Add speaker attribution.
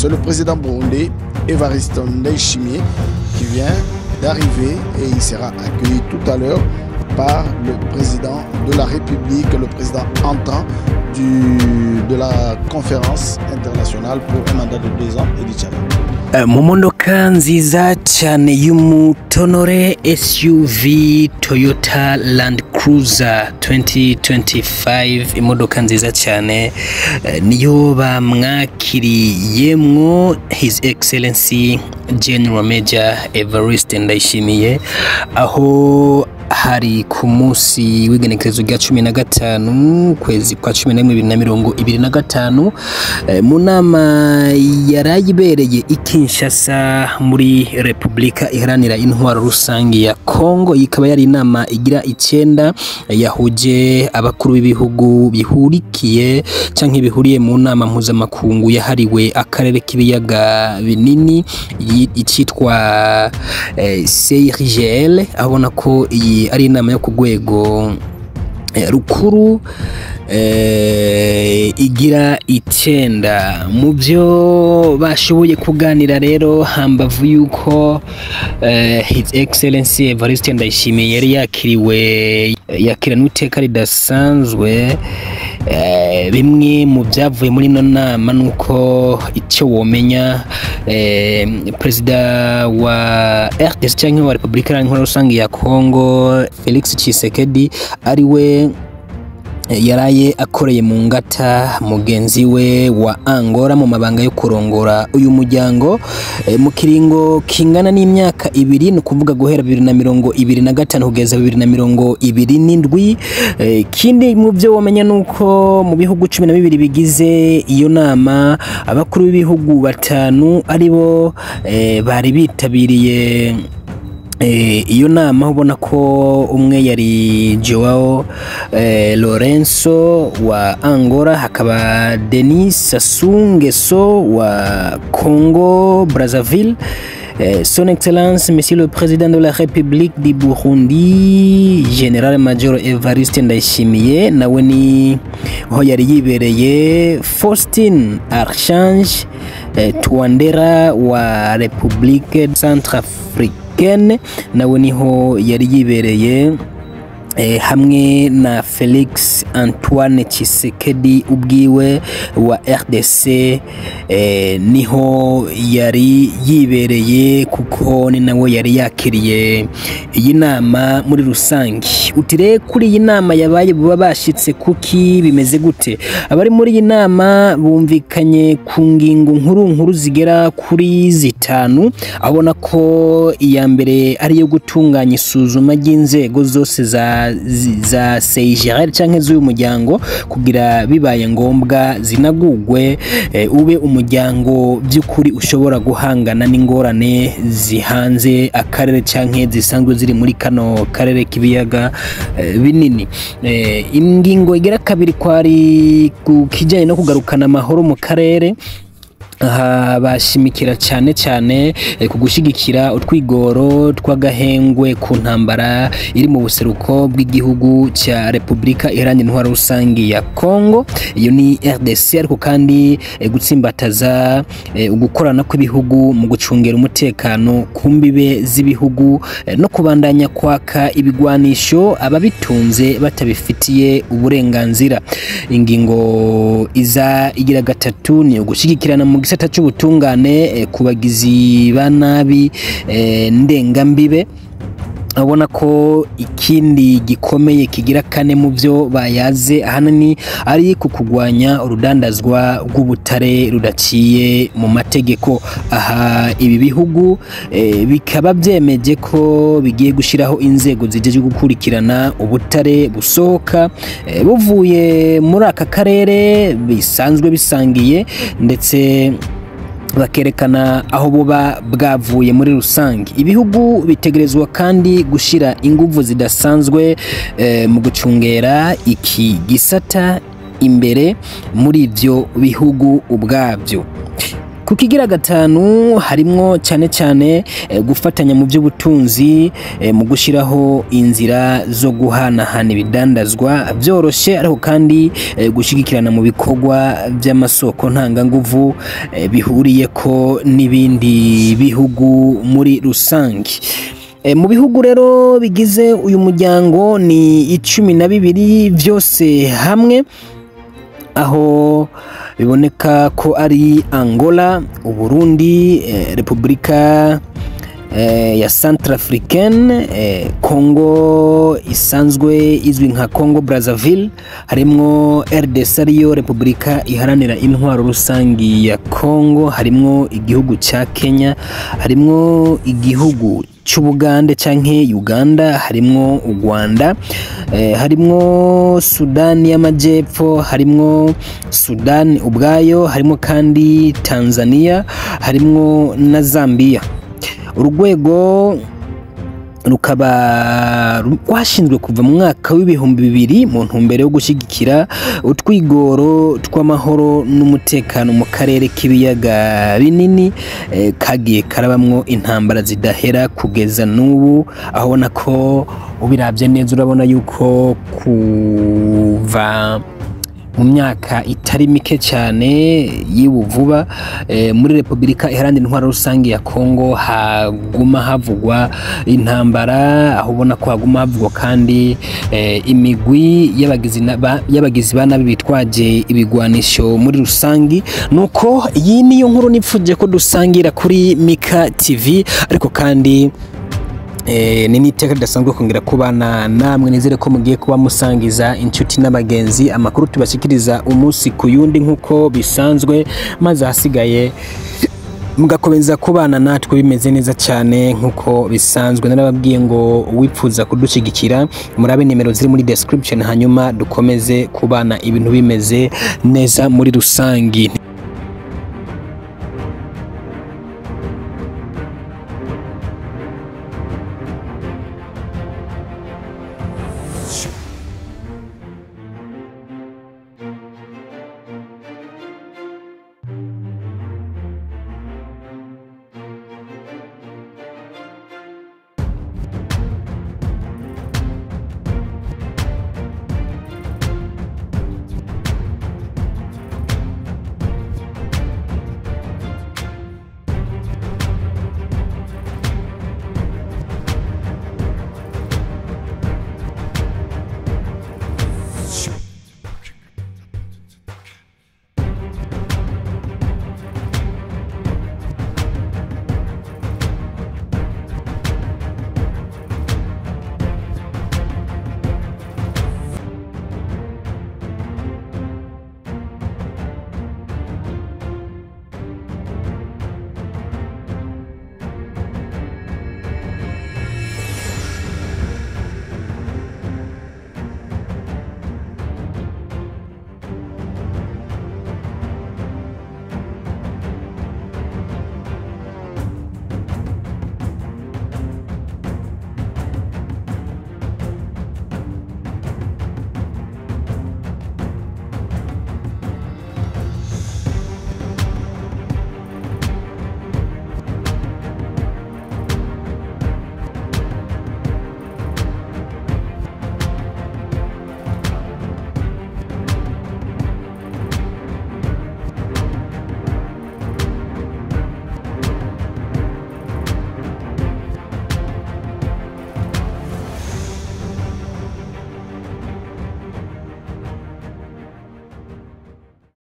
Speaker 1: C'est le président burundais Évariste Ndayishimiye qui vient d'arriver et il sera accueilli tout à l'heure par le président de la République, le président entrant de la conférence internationale pour un mandat de 2 ans, Eddie Tchaba.
Speaker 2: Mu modoka nziza cyane y'umutonore, SUV Toyota Land Cruiser 2025, imodoka nziza cyane, niyo bamwakiriyemwo His Excellency General Major Evariste Ndayishimiye, aho hari ku munsi w'igenekerezo rya 15 kwezi kwa 11 2025, mu nama yarayibereye i Kinshasa muri Repubulika Iharanira Intwaro Rusange ya Kongo. Ikaba yari inama igira icenda yahuje abakuru b'ibihugu bihurikiye canke bihuriye mu nama mpuzamakungu yahariwe akarere k'ibiyaga binini, icitwa CIRGL. Abona ko iyi ari inama yo ku rwego rukuru igira icenda. Mu byo bashoboye kuganira rero, hambavu yuko His Excellency Evariste Ndayishimiye yari yakiriwe, yakiranwe iteka ridasanzwe, bimwe mu byavuye muri ino nama nuko icyo womenya, perezida wa RDC cyangwa wa Repubulika Iharanira Rusange ya Congo Felix Tshisekedi ariwe yaraye akoreye mu ngata mugenzi we wa Angola mu mabanga yo kurongora uyu muryango mu kiringo kingana n'imyaka 2, ni ukuvuga guhera 2025 kugeza 2027. Kindi mu byo wamenya nuko mu bihugu 12 bigize iyo nama, abakuru b'ibihugu batanu aribo bari bitabiriye iyo nama. Ubona ko umwe yari Joao Lorenzo wa Angola, hakaba Denis Sassou Nguesso wa Congo Brazzaville, Son Excellence Monsieur le Président de la République du Burundi Général Major Evariste Ndayishimiye nawe ni ho yari yibereye, Faustin Archange Touadera wa République Centrafricaine nawe niho yari yibereye, hamwe na Felix Antoine Tshisekedi ubwiwe wa RDC, niho yari yibereye kuko ni nawe yari yakiriye iyi nama muri rusange. Utire kuri iyi nama yabaye buba bashitse kuki, bimeze gute? Abari muri iyi nama bumvikanye ku ngingo nkuru nkuru zigera kuri zitanu. Abona ko iya mbere ari iyo gutunganya isuzuma ry'inzego zose za CIRGL canke z'uyu muryango kugira bibaye ngombwa zinagugwe, ube umuryango by'ukuri ushobora guhangana n'ingorane zihanze akarere canke zisanzwe ziri muri kano karere k'ibiyaga binini. Ingingo igira kabiri kwari ku kijanye no kugarukana amahoro mu karere. Aha bashimikira cyane cyane ku gushigikira utwigoro tw'agahengwe ku ntambara iri mu buseruko bw'igihugu cya Repubulika Iharanira Intwaro Rusange ya Congo, iyo ni RDC, ariko kandi gutsimbataza ugukorana kw'ibihugu mu gucungera umutekano ku mbibe z'ibihugu, no kubandanya kwaka ibigwanisho ababitunze batabifitiye uburenganzira. Ingingo iza igira gatatu ni ugushigikirana mu gisata c'ubutungane ku bagizi ba nabi ndengambibe. Abona ko ikindi gikomeye kigira kane mu byo bayaze ahanini ari ku kugwanya urudandazwa rw'ubutare rudaciye mu mategeko. Aha ibi bihugu bikaba byemeje ko bigiye gushyiraho inzego zijejwe gukurikirana ubutare busohoka buvuye muri aka karere bisanzwe bisangiye, ndetse bakerekana aho buba bwavuye muri rusange. Ibihugu bitegerezwa kandi gushira inguvu zidasanzwe mu gucungera iki gisata imbere muri ivyo bihugu ubwabyo. Ku kigira gatanu harimwo cyane cyane gufatanya mu by'ubutunzi, mu gushyiraho inzira zo guhanahana ibidandazwa byoroshye, ariko kandi gushyigikirana mu bikorwa by'amasoko ntanganguvu bihuriye ko n'ibindi bihugu muri rusange. Mu bihugu rero bigize uyu muryango ni 12 byose hamwe, aho biboneka ko ari Angola, Uburundi, Repubulika ya Centrafricaine, Congo isanzwe izwi nka Congo Brazzaville, harimwo RDC ariyo Repubulika Iharanira Intwaro Rusangi ya Congo, harimwo igihugu cya Kenya, harimwo igihugu cy'Ubugande canke Uganda, harimwo u Rwanda, harimwo Sudani y'Amajyepfo, harimwo Sudani ubwayo, harimwo kandi Tanzania, harimwo na Zambia. Urwego rukaba rwashinzwe kuva mu mwaka w'2000 mu ntumbero yo gushyigikira utwigoro tw'amahoro n'umutekano mu karere k'ibiyaga binini, kagiye karabamwo intambara zidahera kugeza n'ubu, aho ubona ko ubirabye neza urabona yuko kuva mu myaka itari mike cyane y'ubu vuba, muri Repubulika Iharanira Intwaro Rusange ya Kongo haguma havugwa intambara, aho ubona ko haguma havugwa kandi imigwi y'abagizi ba nabi bitwaje ibigwanisho muri rusangi. Nuko iyi niyo nkuru nipfuje ko dusangira kuri Mika TV, ariko kandi ni n'iteka ridasanzwe kongera kubana namwe. Nizere ko mugiye kuba musangiza inshuti n'abagenzi amakuru tubashikiriza umunsi ku yundi nk'uko bisanzwe, maze ahasigaye mugakomeza kubana natwe bimeze neza cyane nk'uko bisanzwe. Narababwiye ngo wipfuza kudushyigikira murabe nimero ziri muri description, hanyuma dukomeze kubana ibintu bimeze neza muri rusangi.